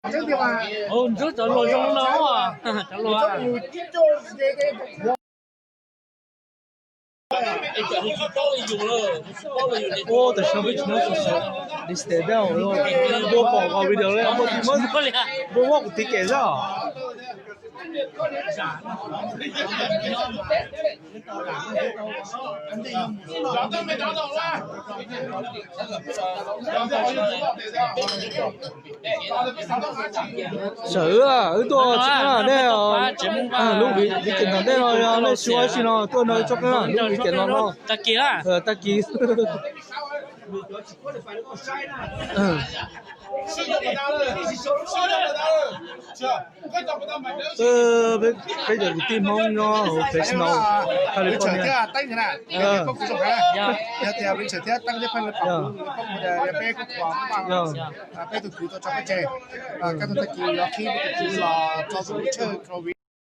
Ntsuab cov luas zoo no, cov luas. Ua tam sim no peb tsis nyob xov xwm, lis tes dab, npua pom nkaus video li, npua muab kuv tiv kem xwb os. Sawv, wb tuaj tsis qab nej, lub viv tes tom ntej no yog nej xyuas tsis no tuaj no tsis qab lub viv tes no no. Tag kis, peb cov kwv tij Hmoob nyob hauv Fresno, California. Yog tias Richard thiab Teeb thiab Pheej lawv pom kuv, peb kuj, peb tus kwv tuaj tso peb tseg, kaj ntug tag kis yuav qhib peb tus kwv los tso tus lub tshawj covid.